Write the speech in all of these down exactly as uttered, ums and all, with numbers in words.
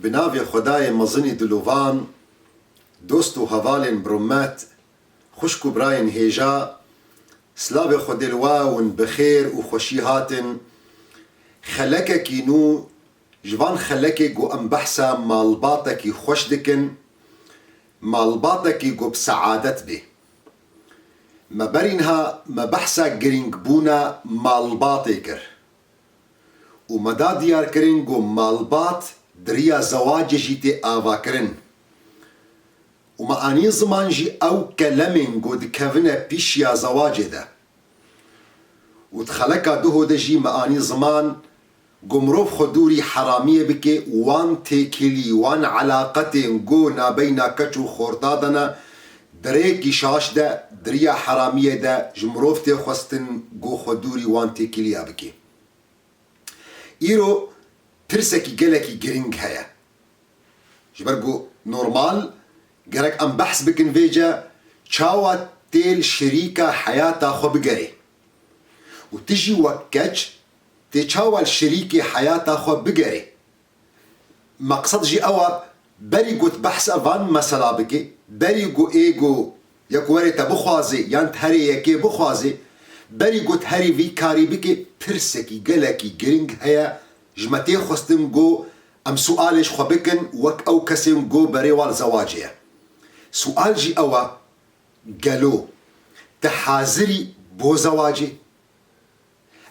Bi navê Xwedayê mezinî dilovan, dost û hevalên bi rûmet, xwişk û birayên hêja, silavê Xwedê li we hûn bi xêr û xweşî hatin. Xelekekî nû, ji van xelekê ku em behsa malbatekî xweş dikin, malbatekî ku bi seadet bê. Me berî niha me behsa girîngbûna malbatê kir. Û me da diyarkirin ku malbat di riya zewacê jî tê avakirin. Û me anî ziman jî ew kelemên ku dikevine pîşiya zewacê de. Û di xeleka duho de jî me anî ziman ku mirov xwe dûrî heramiyê bike û wan têkilî, wan elaqetên ku nabeyna keç û xorta de ne, di rêkî şaş de, di riya heramiyê de ji mirov tê xwestin ku xwe dûrî wan têkiliya bike. Îro pirsekî gelekî giring heye. Ji ber ku normal gerek em behs bikin vêce, çawa tê li şirîka heyata xwe bigerê. Û tu jî wek keç tê çawa li şirîkê heyata xwe bigerê. Meqsed jî ew e, berî ku tu behsa van mesela bikî, berî ku ê ku yek werê te bixwazê yan tu herê yekê bixwazê, berî ku tu herî vî karî bikî, pirsekî gelekî giring heye, ji me tê xwestin ku em sualê ji xwe bikin wek ew kesên ku berê wan zewacê ye. Sual jî ew e, gelo te hazirî bo zewacê?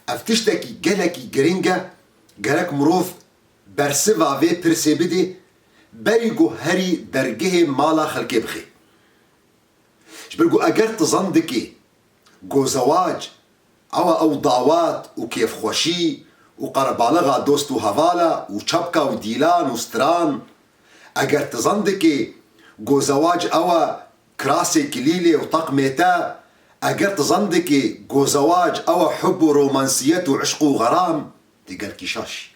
Ev tiştekî gelekî giring e, gerek mirov bersiva vê pirsê bidê, berî ku herî dergehê mala xelkê bixê. Ji ber ku eger tu zan dikê ku zewac ew e ew dawat û kêfxweşî û qerebalixa dost û hevala û çapka û dîlan û stran, eger tu zan dikê ku zewac ew e kirasê kilîlê û teqmê te, eger tu zan dikî ku zewac ew e hub û romansiyet û işq û xeram, tê gelkî şaş.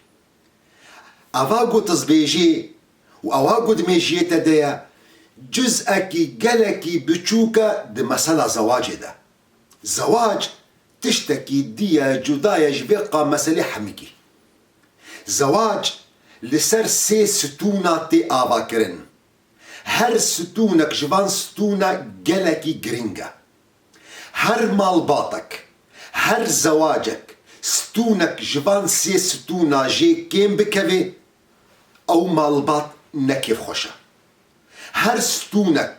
Eva ku tu zbêjî û ewa ku di mêjiyê te de ye, cizekî gelekî biçûk e di mesela zewacê de. Zewac tiştekî dî ye, cuda ye ji vê qa meselê hemikî. Zewac li ser sê stûna tê avakirin. Her stûnek ji van stûna gelekî giring e. Her malbatek, her zewacek stûnek ji van sê stûna jê kêm bikevê, ew malbat ne kêfxweş e. Her stûnek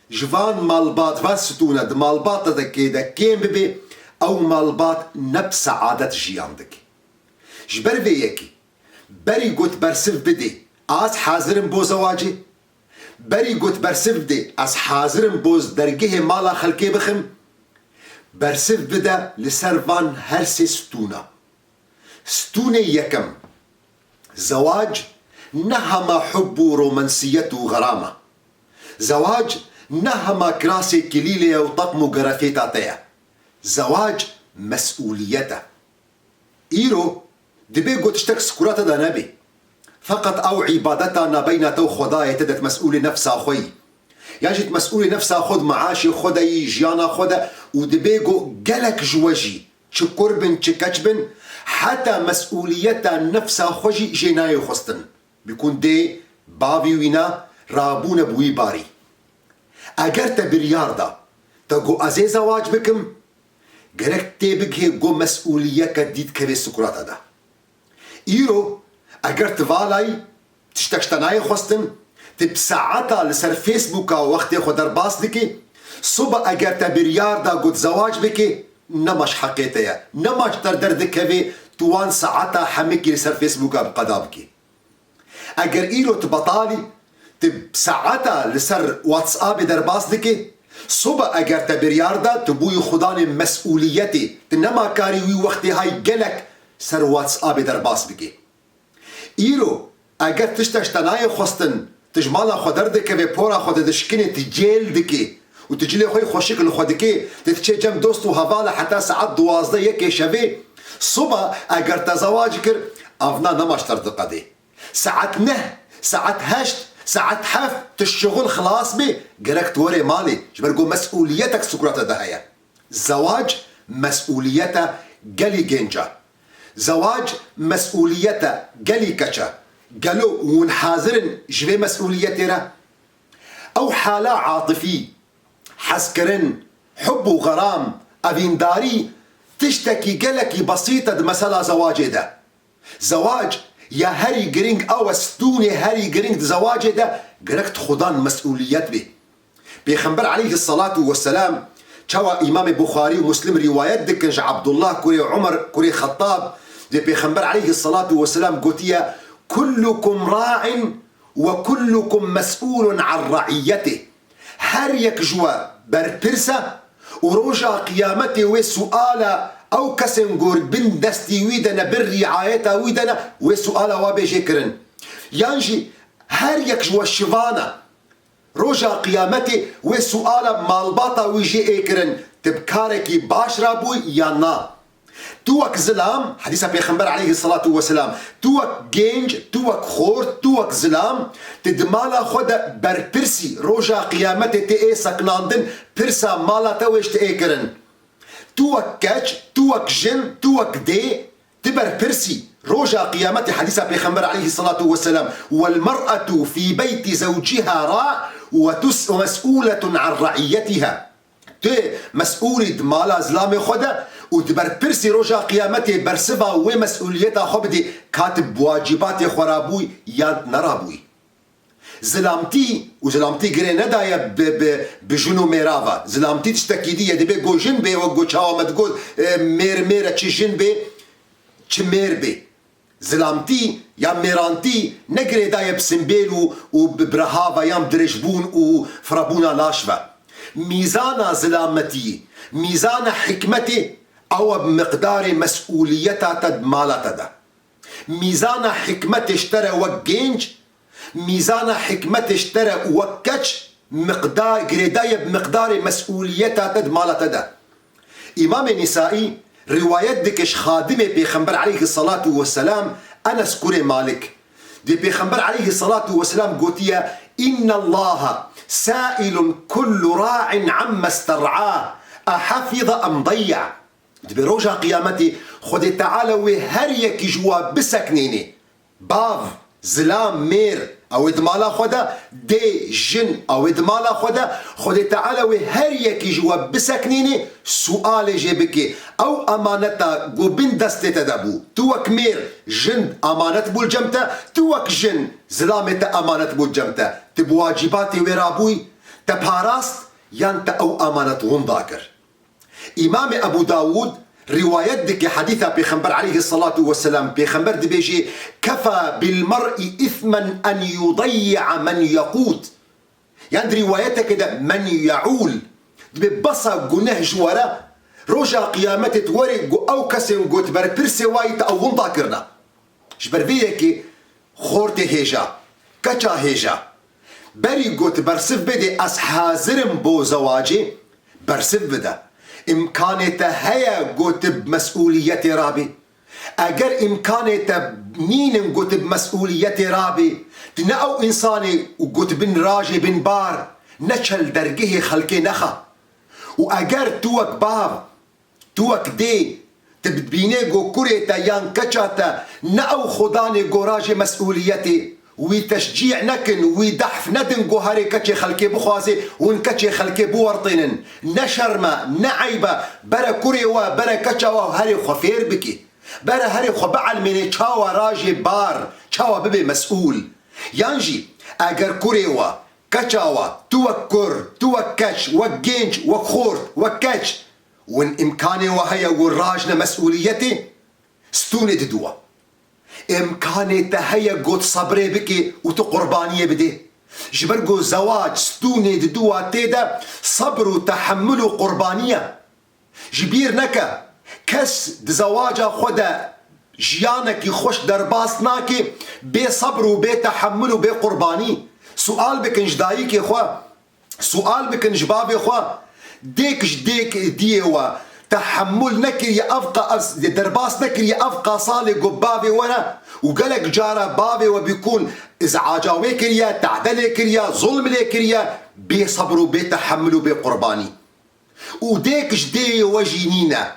ji van malbat, van stûne di malbatekê de kêm bibe, ew malbat ne bi seadet jiyan dike. Ji ber vê yekê, berî ku tu bersiv bidê, ez hazir im bo zewacê. Berî ku tu bersiv bidê, ez hazir im bo dergehê mala xelkê bixim. Bersiv bide li ser van her sê stûna. Stûnê yekem, zewac ne hema hub û romansiyet û xeram e. Zewac ne hema kirasê kilîlê ye û teqm û gerefêta te ye. Zewac mesûliyet e. Îro dibê ku tiştek sikurata de nebe. Feqet ew îbadeta nabeyna te û Xwedayê te de, tu mesûlê nefsa xwe yî. Yan jî tu mesûlê nefsa xwe, di meaşê xwe de yî, jiyana xwe de, û dibê ku gelek ji we jî, çi kur bin, çi keç bin, heta mesûliyeta nefsa xwe jî jê nayê xwestin. Bikûn dê bavî wîna rabûne bi wî barî. Eger te biryar da, te got, "Ez ê zewac bikim", gerek tê bigihê ku mesûliyeke dî dikeve sukurata de. Îro, eger tu valayî, tiştek ji te nayê xwestin, tu bi saeta li ser Facebooka wextê xwe derbas dikî, sibe eger te biryar da got zewac bikî, nema ji heqê te ye, nema ji te derdikevê tu wan saeta hemikî li ser Facebooka bi qeda bikî. Eger îro tu betalî, tu saeta li ser WhatsAppê derbas dikî, sibe eger te biryar da, tu bûyî xudanê mesûliyetê, tu nema karî wî wextê hay gelek ser WhatsAppê derbas bikî. Îro, eger tiştek ji te nayê xwestin, tu ji mala xwe derdikevê, pora xwe didişkinê, tu cêl dikî û tu cilê xwe yî xweşik li xwe dikî, tu diçê cem dost û hevala heta saet duwazdeh yekê şevê, sibe eger te zewac kir, evna nema ji te re diqedê. Saet neh, saet heşt, saet heft tu ji şixul xilas bî, gerek tu werê malê, ji ber ku mesûliyetek sukurata de heye. Zewac mesûliyete gelî gênc e. Zewac mesûliyete gelî keç e. Gelo hûn hazir in ji vê mesûliyetê re? Ew hala atifî, hezkirin, hub û xeram, evîndarî tiştekî gelekî besît e di mesela zewacê de. Zewac ya herî giring ew e, stûnê herî giring di zewacê de gerek di xudan mesûliyet bê. Pêxember aleyhisselatu vesselam, çawa Îmamê Buxarî û Muslim rîwayet dikin ji Abdullah kurê Umar kurê Xettab, dê Pêxember aleyhisselatu vesselam gotiye, "Kullukum ra'in ve kullukum mes'ulun an ra'iyyetih." Her yek ji we berpirs e û roja qiyametê wê suala ew kesên ku bin destî wî de ne, bin riayeta wî de ne, wê suala wa bê jê kirin. Yan jî her yek ji we şivan e. Roja qiyametê wê suala malbata wî jê ê kirin, tu bi karekî baş rabûy yan na? Tu wek zilam, hedîsa Pêxember aleyhisselatu vesselam, tu wek gênc, tu wek xort, tu wek zilam, tu di mala xwe de berpirsî, roja qiyametê tê ê sekinandin, pirsa mala te wê ji te ê kirin. Tu wek keç, tu wek jin, tu wek dê, tu berpirsî. Roja qiyametê, hedîsa Pêxember aleyhisselatu vesselam, "Wel mer'etu fî beyti zewciha ra ve tus-, ve mes'uletun an ra'iyyetiha." Tu mes'ûlî di mala zilamê xwe de û tu berpirsî roja qiyametê bersiva wê mes'ûliyeta xwe bidî, ka tu bi wacîbatê xwe rabûy yan nerabûy. Zilamtî û zilamtî girê nedaye bi, bi, bi jin û mêra ve. Zilamtî tiştekî dî ye, dibê ku jin bê, wek ku çawa me digot, e, mêr mêr e, çi jin bê, çi mêr bê. Zilamtî ya mêrantî ne girêdaye bi simbêl û, û bi, bi reha ve yan bi dirêjbûn û firebûna laş ve. Mîzana zilametiyê, mîzana hikmetê, ew e bi miqdarê mesûliyeta te di mala te de. Mîzana hikmetê ji te re wek gênc, mîzana hikmetê ji te re wek keç, miqdar, girêdaye bi miqdarê mesûliyeta te di mala te de. Îmamê Nîsaî rîwayet dike ji xadimê Pêxember aleyhisselatu vesselam, Enes kurê Malik. Dê Pêxember aleyhisselatu vesselam gotiye, "Innallaha sa'ilun kullu ra'in amma ster'a, ehafiza em dayya." Dibê roja qiyametê Xwedê Teala wê her yekî ji wa biseknênê. Bav, zilam, mêr, ew ê di mala xwe de, dê, jin, ew ê di mala xwe de, Xwedê Teala wê her yekî ji we biseknînê, sualê jê bikê. Ew emaneta ku bin destê te de bû. Tu wek mêr, jin amanet bû li cem te, tu wek jin, zilamê te amanet bû li cem te. Tu bi wacîbatê wê rabûyî, te parast, yan te ew amanet winda kir? Îmamê Ebû Dawûd rîwayet dike hedîsa Pêxember aleyhisselatu vesselam, Pêxember dibêjê, "Kefa bil mer'i ismen en yudayya men yekût." Yan di rîwayeteke de, "Men ye'ûl." Dibê besa guneh ji we re, roja qiyametê tu werê ku ew kesên ku tu berpirsê wayî te ew winda kirina. Ji ber vê yekê xortê hêja, keça hêja, berî got bersiv bidê ez hazir im bo zewacê, bersiv bide. Îmkanê te heye got bi mesûliyetê rabî. Eger îmkanê te nînin got bi mesûliyetê rabî, tu ne ew însanê û got bin rajê bin bar, ne çel dergehê xelkê nexa. Û eger tu wek bav, tu wek dê, tu dibînê ku kurê te yan keça te ne ew xudanê gorajê mesûliyetê, wî teşcî nekin, wî dehf nedin ku herê keçê xelkê bixwazê, hûn keçê xelkê biwertênin. Ne şerm e, ne eyb e, bere kurê we, bere keça we herê xwe fêr bikî. Bere herê xwe bielmênê çawa rajê bar, çawa bibe mesûl. Yan jî, eger kurê we, keça we, tu wek kur, tu wek keç, wek gênc, wek xort, wek keç, win îmkanê we heye, win rajne mesûliyetê, stûnê didu we. Îmkanê te heye got sebrê bikê û tu qurbaniyê bidê. Ji ber ku zewac stûnê didu we tê de sebr û tehemul û qurbaniye. Ji bîr neke, kes di zewaca xwe de jiyanekî xweş derbas nake, bê sebr û bê tehemul û bê qurbanî. Sual bikin ji dayikê xwe, sual bikin ji bavê xwe. Dêk ji dêk diyê we tehemul nekiriye, ev qa-, ev derbas nekiriye, ev qa salê ku bavê we re û gelek cara bavê we bîkûn izaca wê kiriye, tehde lê kiriye, zulm lê kiriye, bê sebr û bê tehemul û bê qurbanî. Û dêk ji dêyê we jî nîne.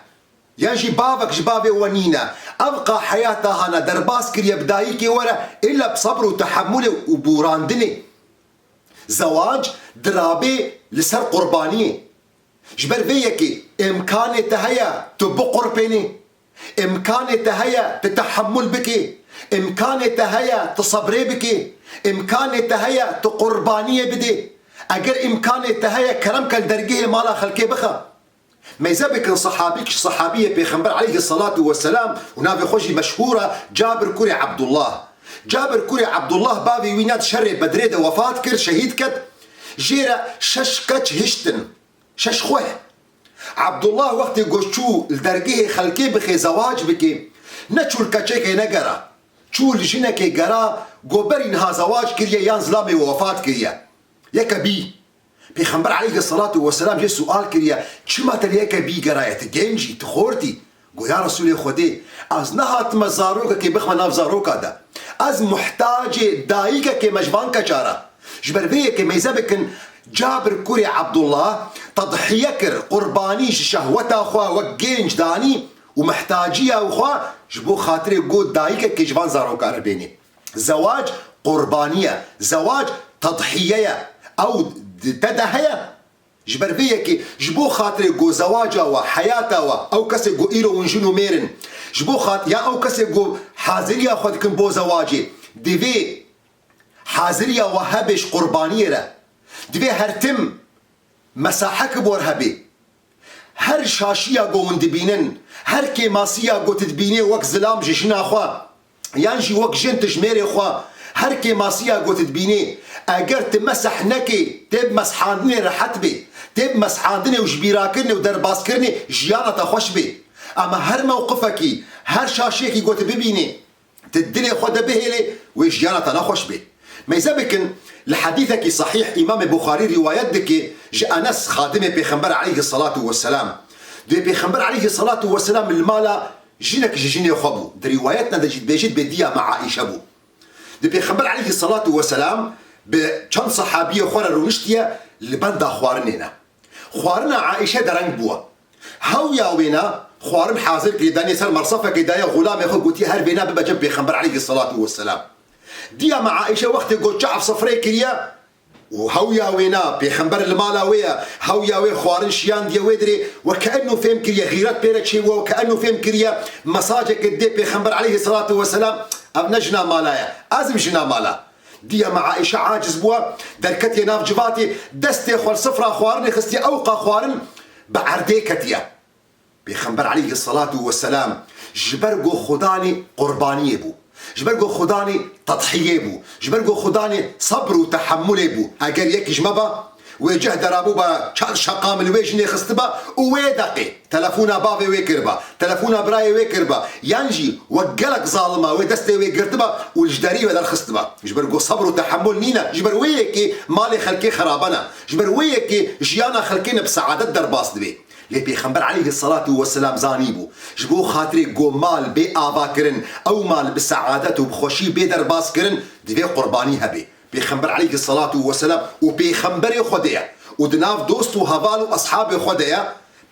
Yan jî bavek ji bavê we nîne. Ev qa heyata hana derbas kiriye bi dayikê we re, illa bi sebr û tehemulê û borandinê. Zewac dirabê li ser qurbaniyê. Ji ber vê yekê îmkanê te heye tu biqurpênî. Îmkanê te heye tu tehemul bikî. Îmkanê te heye tu sebrê bikî. Îmkanê te heye tu qurbaniyê bidê. Eger îmkanê te heye kerem ke li dergehê mala xelkê bixe. Meyze bikin sehabîk ji sehabiyê Pêxember aleyhisselatu vesselam û navê xwe jî meşhûr e, Cabir kurê Ebdullah. Cabir kurê Ebdullah bavê wî ne di şerê Bedrê de wefat kir, şehîd ket. Jê re şeş keç hiştin, şeş xweh. Ebdullah wextê ku çû li dergehê xelkê bixê zewac bikê, ne çû li keçekê negera. Çû li jinekê gera, ku berî niha zewac kiriye yan zilamê wefat kiriye. Yeke bî. Pêxember aleyhisselatu vesselam jê sual kiriye, çima te li yeke bî geraye, tu genc î, tu xort î? Go ya Resûlê Xwedê, ez nehatime zarokekê bixime nav zaroka de. Ez muhtacê dayikekê me ji van keça re. Ji ber vê yekê meyze bikin, Cabir kurê Ebdullah tedhiye kir, qurbanî ji şehweta xwe wek genc danî û muhtaciya xwe ji bo xatirê go dayikekê ji van zaroka re bênê. Zewac qurbanî ye. Zewac tedhiye ye. Ew di te de heye. Ji ber vê yekê ji bo xatirê ku zewaca we, heyata we, ew kesê ku îro hûn jin û mêr in, ji bo xat-, ya ew kesê ku haziriya xwe dikin bo zewacê, divê haziriya we hebe ji qurbaniyê re. Divê her tim mesahek bor hebê. Her şaşiya ku hûn dibînin, her kêmasiya ku tu dibînê wek zilam ji jina xwe, yan jî wek jin tu ji mêrê xwe, her kêmasiya ku tu dibînê, eger tu meseh nekê, tê bi meshandinê rehet bê, tê bi meshandinê û ji bîrakirinê û derbaskirinê jiyana te xweş bê. Ama her mewqifekî, her şaşiyekî ku tu bibînê, tu dilê xwe de bihêlê, wê jiyana te nexweş bê. Meyze bikin, li hedîsekî sahîh Îmamê Buxarî rîwayet dike ji Enes, xadimê Pêxember aleyhisselatu vesselam. Dê Pêxember aleyhisselatu vesselam li mala jinek ji jinê xwe bû. Di rîwayetna de jî dibêjit bê diya me Aîşe bû. Dê Pêxember aleyhisselatu vesselam bi çend sehabiyê xwe re rûniştiye, li benda xwarinê ne. Xwarina Aîşe dereng bûye. Hewya wêna xwarin hazir kiriye, danî ser mersefekê daye xulamê xwe, gotiye her vêna bibe cem Pêxember aleyhisselatu vesselam. Diya me Aîşe wextê got çav sifrê kiriye û hewya wêna Pêxember li mala wê ye, hewya wê xwarin şiyandiye wê dirê, we keenû fêm kiriye, xîret pê re çêbûye, we keenû fêm kiriye mesajeke dê Pêxember aleyhisselatu vesselam, ev ne jina mala ye, ez im jina mala. Diya me Aîşe aciz bûye, derketiye nav civatê, destê xwe li sifra xwarinê xistiye, ew qa xwarin bi erdê ketiye. Pêxember aleyhisselatu vesselam ji ber ku Xudanê qurbaniyê bû, ji ber ku Xudanê tedhiyê bû, ji ber ku Xudanê sebr û tehemulê bû. Eger yekî ji me ba, wê cih derabûba çar şeqam li wê jinê xistiba û wê deqê telefona bavê wê kiriba, telefona birayê wê kiriba, yan jî wek gelek zalima wê destê wê girtiba û li ji derî wê derxistiba. Ji ber ku sebr û tehemul nîne, ji ber wê yekê malê xelkê xerabana, ji ber wê yekê jiyana xelkê ne bi seadet derbas dibê. Lê Pêxember aleyhisselatu vesselam zanîbû, ji bo xatirê ku mal bê avakirin, ew mal bi seadet û bi xweşî bê derbaskirin, divê qurbanî hebê. Pêxember aleyhisselatu vesselam û Pêxemberê Xwedê ye û di nav dost û heval û eshabê xwe de ye.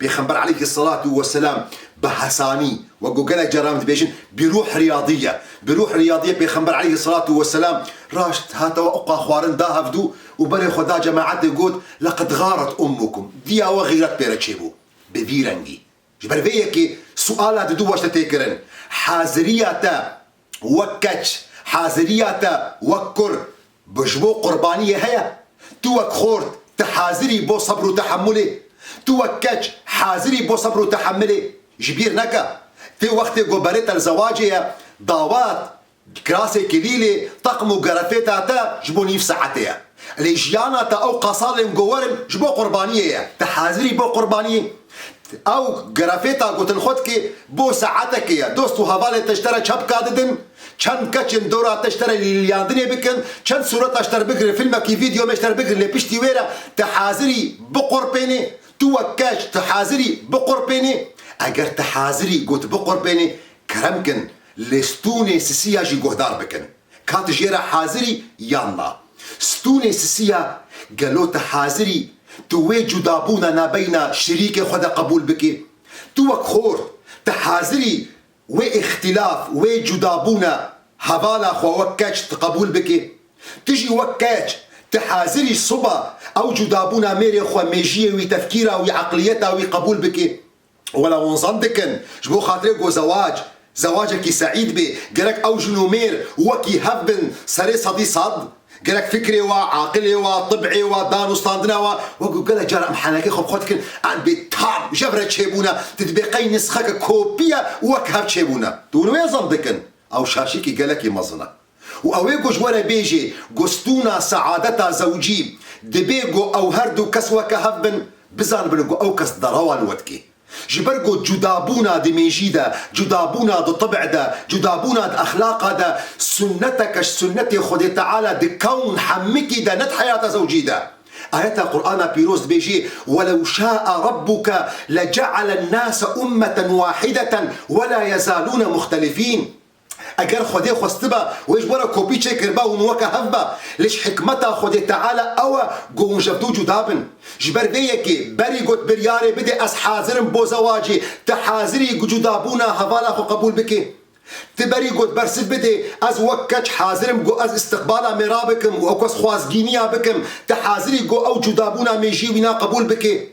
Pêxember aleyhisselatu vesselam bi hesanî, wek ku gelek caran dibêjin, bi ruh riyadî ye. Bi ruh riyadî ye Pêxember aleyhisselatu vesselam raşt hate we ew qa xwarin da hevdû û berê xwe da cemaetê got, "Leqed xaret ummukum." Diya we xîret pê re çêbû. Bi vî rengî. Ji ber vê yekê suala didu we ji te tê kirin. Haziriya te wek keç, haziriya te wek kur, bi ji bo qurbaniyê heye? Tu wek xort, tu hazirî bo sebr û tehemulê? Tu wek keç, hazirî bo sebr û tehemulê? Ji bîr neke. Tê wextê ku berê te li zewacê ye, dawat, kirasê kilîlê, teqm û gerefêta te ji bo nîv saetê ye. Lê jiyana te ew qasalên ku werin ji bo qurbaniyê ye. Te hazirî bo qurbaniyê? Ew gerefêta ku tin xwe dikê bo saetekê ye. Dost û hevalê te ji te re çepka didin, çend keçên dora te ji te re lîliyandinê bikin, çend sûreta ji te re bigirin, fîlmekî vîdyo me ji te re bigirin, lê piştî wê re te hazirî biqurpênê, tu wek keç tu hazirî biqurpênê. Eger te hazirî got biqurpênê, kerem kin, lê stûnê sisiya jî guhdar bikin. Ka tu jê re hazirî yan na? Stûnê sisiya, gelo tu hazirî tu wê cudabûna nabeyna şirîkê xwe de qebûl bikî? Tu wek xort, Ti hazirî wê îxtîlaf, wê cudabûna hevala xwe wek keç ti qebûl bikî? Ti jî wek keç, ti hazirî siba ew cudabûna mêrê xwe, mêjiyê wî, tefkîra wî, eqliyeta wî qebûl bikî? Wela hûn zan dikin, ji bo xatirê ku zewac, zewacekî seîd bê, gerek ew jin û mêr wekî hev bin, serê sedî sed, gerek fikrê wa, aqilê wa, tib'ê wa, danûstandina wa, wekî gelek cara em henekê xwe bi xwe dikin, em bê tam ji hev re çêbûne, tu dibê qey nisxeke kopiye wek hev çêbûne. Tu hûn wê zan dikin, ew şaşîkî gelekî mezin e. Û ew ê ku ji we re bêjê, ku stûna seadeta zewcî, dibê ku ew her du kes weke hev bin, bizanibin ku ew kes derewa li we dikê. Ji ber ku cudabûna di mêjî de, cudabûna di tib'e de, cudabûna di exlaqa de, sunneteke ji sunnetê Xwedê Teala di kewn hemikî de, ne di heyata zewcî de. Ayeta Qur'ana Pîroz dibêjê, "Welew şa'a Rabbuke lece'alen nase ummeten wahideten wela yezalûne muxtelifîn." Eger Xwedê xwestiba, wê ji we re kopî çêkiriba, hûn weke hev ba. Lê ji hikmeta Xwedê Teala ew e, ku hûn ji hev du cuda bin. Ji ber vê yekê, berî got biryarê bidê, ez hazir im bo zewacê, ti hazir î ku cudabûna hevala xwe qebûl bikî? Ti berî got bersiv bidê, ez wek keç hazir im ku ez îstiqbala mêra bikim û ew kes xwazgîniya bikim, ti hazir î ku ew cudabûna mêjî wîna qebûl bikî?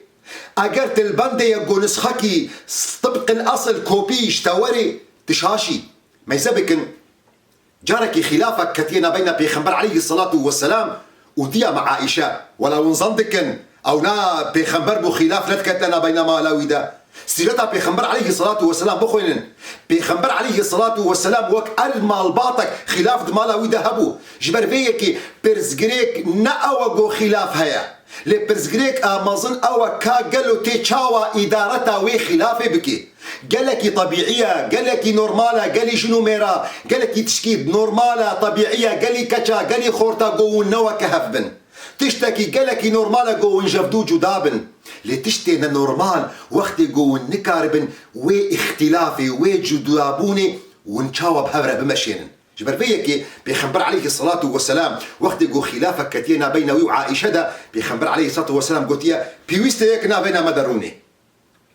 Eger ti li bendê ye ku nisxekî tibqil esil kopî ji te werê, ti şaş î. Meyze bikin, carekî xîlafek ketiye nabeyna Pêxember aleyhisselatu vesselam û diya me Aîşe. Wela hûn zan dikin, ew na Pêxember bû, xîlaf nediketine nabeyna mala wî de. Sîreta Pêxember aleyhisselatu vesselam bixwînin. Pêxember aleyhisselatu vesselam wek erd malbatek xîlaf di mala wî de hebû. Ji ber vê yekê pirsgirêk ne ew e ku xîlaf heye. Lê pirsgirêk a mezin ew e ka gelo tê çawa îdareta wê xîlafê bikî? Gelekî tebîî ye, gelekî normal e, gelî jin û mêra, gelekî tişkî normal e, tebîî ye, gelî keça, gelî xorta ku hûn ne weke hev bin. Tiştekî gelekî normal e ku hûn ji hev du cuda bin. Lê tiştê ne normal, wextê ku hûn nikaribin wê îxtîlafê, wê cudabûnê hûn çawa bi hev re bimeşênin? Ji ber vê yekê Pêxember aleyhisselatu vesselam wextê ku xîlafek ketiye nabeyna wî û Aîşe de, Pêxember aleyhisselatu vesselam gotiye, pêwîst e yek nabeyna me de rûnê.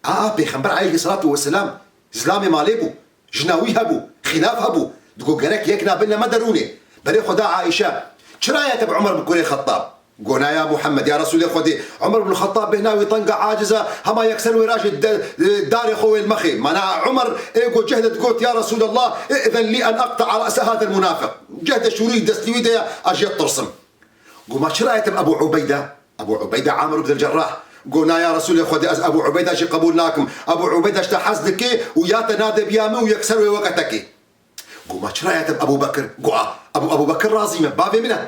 A, a, Pêxember aleyhisselatu vesselam zilamê malê bû, jina wî hebû, xîlaf hebû, digo gerek yek nabeyna me de rûnê. Berê xwe da Aîşe, çira ye te bi Umer bi kurê Xettab? Go na ya Muhammed, ya Resûlê Xwedê, Umer bin Xettab bêhna wî teng e, aciz e, hema yekser wê rajê de, e, darê xwe wê li mexê. Mana Umer ê ku cehde digot, ya Resûlallah, îzen lî en eqta'a re'se hadel munafiq. Cehde şûrî destî wî de ye, ez jê ditirsim. Go ma çira ye te bi Ebû Ubeyde? Ebû Ubeyde Amir ibn Cerrah. Go na ya Resûlê Xwedê, ez Ebû Ubeyde jî qebûl nakim. Ebû Ubeyde ji te hez dike û ya te nade biya min û yekser wê weke te kê. Go ma çira ye te bi Ebû Bekir? Go a, Ebû, Ebû Bekir razî me, bavê min e.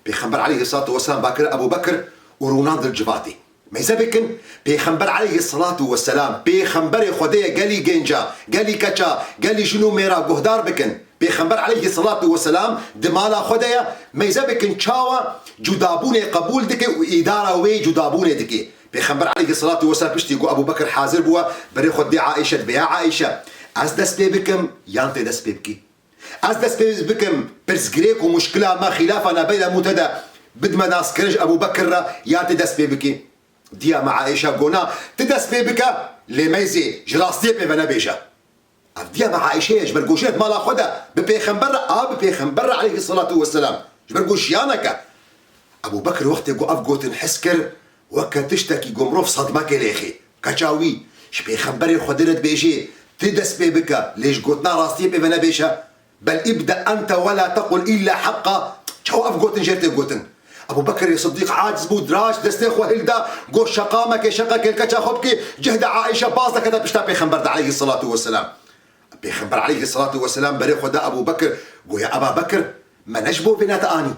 Pêxember aleyhisselatu vesselam ba kir Ebû Bekir û rûnand li civatê. Meyze bikin, Pêxember aleyhisselatu vesselam, Pêxemberê Xwedê ye, gelî gênca, gelî keça, gelî jin û mêra guhdar bikin. Pêxember aleyhisselatu vesselam di mala xwe de ye, meyze bikin çawa cudabûnê qebûl dike û îdara wê cudabûnê dike. Pêxember aleyhisselatu vesselam piştî ku Ebû Bekir hazir bûye, berê xwe dê Aîşe, dibê ya Aîşe, ez dest pê bikim yan tê dest pê bikî? Ez dest pê bikim, pirsgirêk û muşkila me, xîlafa nabeyna me û te de bidime naskirin ji Ebû Bekir re, ya tê dest pê bikî? Diya me Aîşe go na, ti dest pê bike, lê meyzê ji rastiyê pê venebêje. Ev diya me Aîşe ye, ji ber ku jê di mala xwe de bi pêxember re, a bi pêxember re aleyhisselatu vesselam, ji ber ku jiyanek e. Ebû Bekir wextê ku ev gotin his kir, weke tiştekî ku mirov sedmekê lê xê. Keça wî, ji pêxemberê Xwedê re dibêjê, ti dest pê bike, lê ji gotina rastiyê pê venebêje. Bel ibde ente we la tequl îlla heqqa. Çawa ev gotin jê tê gotin? Ebû Bekirê Siddîq aciz bû, diraj destê xwe hilda, got, şeqa meke, şeqekê li keça xwe bike, cihde Aîşe baz dekete pişta Pêxember de aleyhisselatu vesselam. Pêxember aleyhisselatu vesselam berê xwe da Ebû Bekir, goya, Eba Bekir, me ne ji bo vê ne te anî.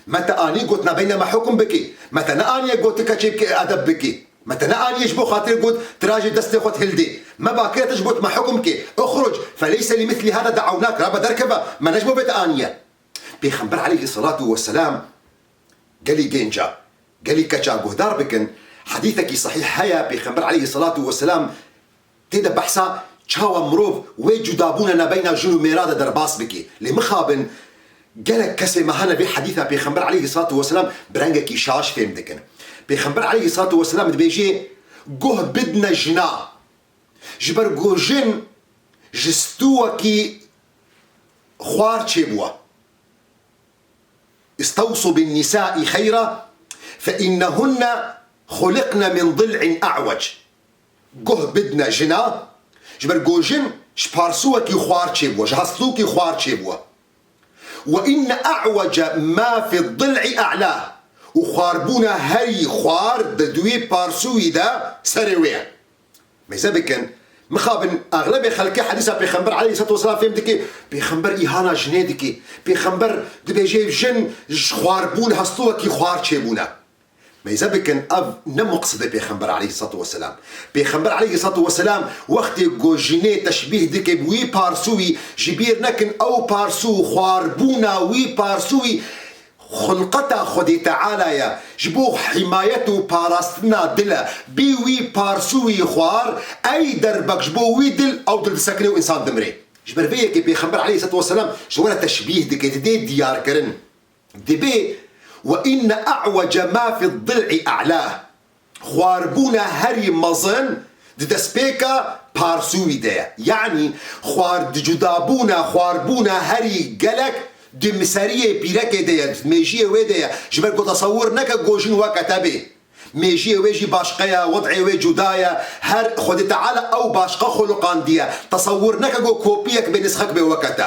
Me te anî got nabeyna me hukm bikî. Me te neaniye got ti keçê bikî, edeb bikî. Me te neaniye ji bo xatirê got tirajê destê xwe hildê. Me bakire te ji got me hukm kê. Uxruc, feleyse li mislî hada de'ewnak. Rabe derkeve, me ne ji bo vê te aniye. Pêxember aleyhisselatu vesselam gelî gênca, gelî keça guhdar bikin. Hedîsekî sahîh heye, Pêxember aleyhisselatu vesselam tê de behsa çawa mirov wê cudabûna nabeyna jin û mêra de derbas bike. Lê mixabin gelek kesê me hene vê hedîsa Pêxember aleyhisselatu vesselam bi rengekî şaş fêm dikin. Pêxember aleyhisselatu vesselam dibêjê, guh bidne jina. Ji ber ku jin ji stûwekî xwar çêbûwe. "Istewsu bin nisai xeyra, fe innehunne xuliqne min dil'in a'wec." Guh bidne jina, ji ber ku jin ji parsûwekî xwar çêbûwe, ji hestûkî xwar çêbûwe. "Ve inne a'wece ma fi dil'i a'la." Û xwarbûna herî xwar di duwî parsûyî de serê wê ye. Mêze bikin, mixabin, exlebê xelkê hedîsa Pêxember aleyhisselatu vesselam fêm dike, Pêxember îhana jinê dike. Pêxember dibêje jin ji xwarbûn hestûwekî xwar çêbûne. Mêze bikin, ev ne muqsidê Pêxember aleyhisselatu vesselam. Pêxember aleyhisselatu vesselam wextê ku jinê teşbîh dike bi wî parsûyî, ji bîr nekin ew parsû, xwarbûna wî parsûyî xulqeta Xwedê Teala ye, ji bo himayet û parastina dil e. Bê wî parsûyî xwar, ey derbek ji bo wî dil, ew dil disekine û însan dimrê. Ji ber vê yekê Pêxember aleyhisselatu vesselam ji we re teşbîh dike, didê diyarkirin. Dibê, "Ve inne a'wece ma fi dil'i a'la." Xwarbûna herî mezin di destpêka parsûyî de ye. Yanî xwar-, di cudabûna, xwarbûna herî gelek di miseriyê pîrekê de ye, di mêjiyê wê de ye. Ji ber ku tesewwur neke ku jin weke te bê. Mêjiyê wê jî başqe ye, wed'ê wê cuda ye. Her Xwedê Teala ew başqe xuluqandiye. Tesewwur neke ku kopiyek bê, nisxek bê weke te.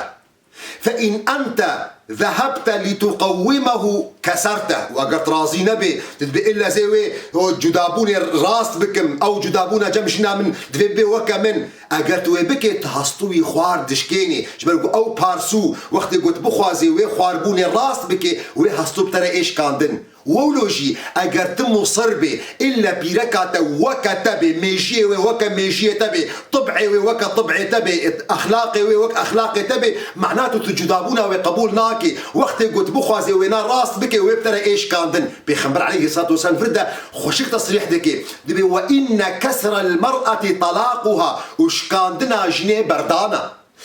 "Fe in ente zehebte lituqewwimehu keserteh." Û eger tu razî nebê, tu dibê illa zê wê o cudabûnê rast bikim, ew cudabûna cem jina min divê bê weke min. Eger tu wê bikê, tu hestû wî xwar dişkênê. Ji ber ku ew parsû wextê ku tu bixwazê wê xwarbûnê rast bikê, wê hestû bi te re ê şikandin. Wewlo jî, eger tu musir bê, ille pîreka te weke te bê, mêjiyê wê weke mêjiyê te bê, tib'ê wê weke tib'ê te bê, exlaqê wê wek exlaqê te bê, mana tu, tu cudabûna wê qebûl nakê. Wextê ku tu bixwazê wêna rast bikê, wê bi te re ê şikandin. Pêxember aleyhisselatu vesselam vir de xweşik tesrîh dike. Dibê, "Ve inne kesrel mer'eti talaquha." Û şikandina jinê berdan e.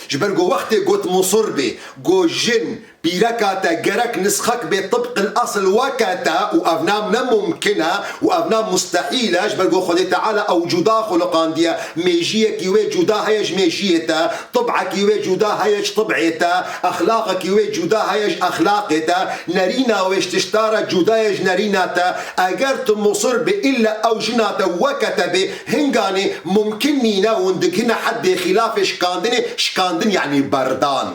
Ji ber ku wextê ku tu musir bê, ku jin pîreka te gerek nisxek bê tibqil esil weke te û ev nam ne mumkin e û ev nam mustehîl e, ji ber ku Xwedê Teala ew cuda xuluqandiye, mêjiyekî wê cuda heye ji mêjiyê te, tib'ekî wê cuda heye ji tib'ê te, exlaqekî wê cuda heye ji exlaqê te, nerîna wê ji tişta re cuda ye ji nerîna te. Eger tu musir bê ille ew jina te weke te bê, hinganê mumkin nîne hûn digihine heddê xîlafê şikandinê, şikandin yanî berdan.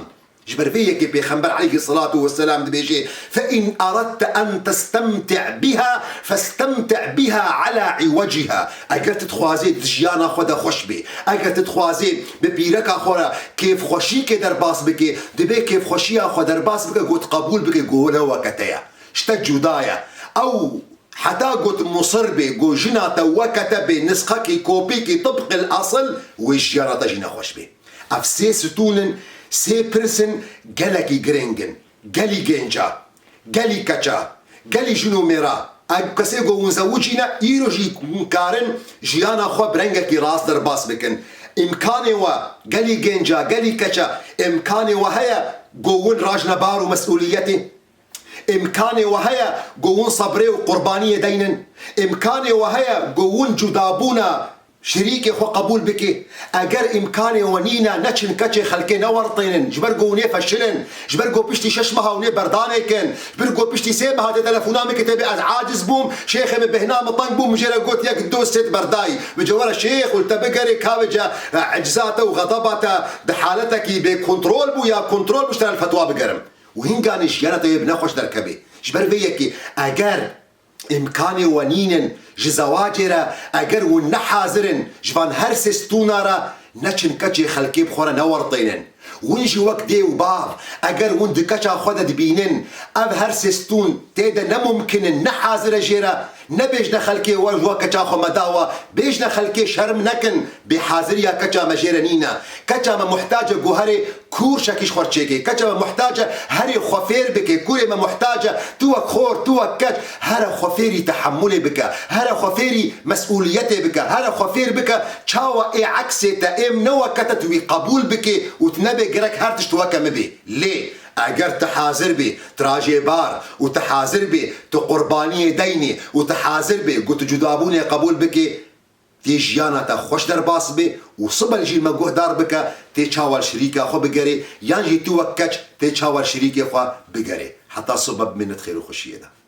Ji ber vê yekê Pêxember aleyhisselatu vesselam dibêje, "Fe in eradte en testemti' biha, festemti' biha ala iweciha." Eger tu dixwazê di jiyana xwe de xweş bê, eger tu dixwazê bi pîreka xwe re kêfxweşîkê derbas bikê, dibê kêfxweşiya xwe derbas bike, ku tu qebûl bike, ku ne weke te ye. Ji te cuda ye. Ew Heta ku tu musir bê, ku jina te weke te bê, nisxekî, kopîkî, tibqil esil, wê jiyana te jî nexweş bê. Ev sê stûn in, sê pirs in, gelekî girîng in. Gelî gênca, gelî keça, gelî jin û mêra, ev kesê ku hûn zewicî ne, îro jî hûn karin jiyana xwe bi rengekî rast derbas bikin. Îmkanê we gelî gênca, gelî keça, îmkanê we heye ku hûn rajne bar û mesûliyetê? Îmkanê we heye ku hûn sebrê û qurbaniyê deynin? Îmkanê we heye ku hûn cudabûna şirîkê xwe qebûl bikê? Eger îmkanê we nîne, neçin keçê xelkê newertênin, ji ber ku hûn ê feşilin, ji ber ku piştî şeş meha hûn ê berdanê kin, ji ber ku piştî sê meha tê telefona min kê tê bê ez aciz bûm, şêxê min bêhna min teng bû, min jê re got yek, du, sê tu berdayî. Min jê were şêx û li te bigerê, ka vêca, e, eciza te û xedeba te di haletekî bê kontrol bû ya kontrol bû, ji te re li fetwa bigerim. Û hinganê jiyana te wê bi nexweş derkevê. Ji ber vê yekê, eger îmkanê we nînin ji zewacê re, eger hûn ne hazir in ji van her sê stûna re, neçin keçê xelkê bi xwe re newertênin. Hûn jî wek dê û bav, eger hûn di keça xwe de dibînin, ev her sê stûn tê de ne mumkin in, ne hazir e jê re, nebêjne xelkê we ji we keça xwe me dawa, bêjne xelkê şerm nekin, bêhaziriya keça me jê re nîne. Keça me muhtac e guherê Kûr şekî ji xwe çêke. Keça me muhtac e herê xwe fêr bike. Kurê me muhtac e tu wek xor, tu wek keç, here xwe fêrî tehemulê bike. Here xwe fêrî mesûliyetê bike. Here xwe fêr bike çawa ê eksê te, ê min ne weke te tu wî qebûl bikê û tu nebê gerek her tişt weke min bê. Lê eger tu hazir bî, tu rajê bar û tu hazir bî, tu qurbaniyê deynî û tu hazir bî ku tu cudabûnê qebûl bikê, Tê jiyana te xweş derbas bê û sibe jî me guhdar bike, tê çawa li şirîka xwe bigerê, yan jî tu wek keç tê çawa li şirîkê xwe bigerê. Heta sibe bimînit xêr û xweşiyê de.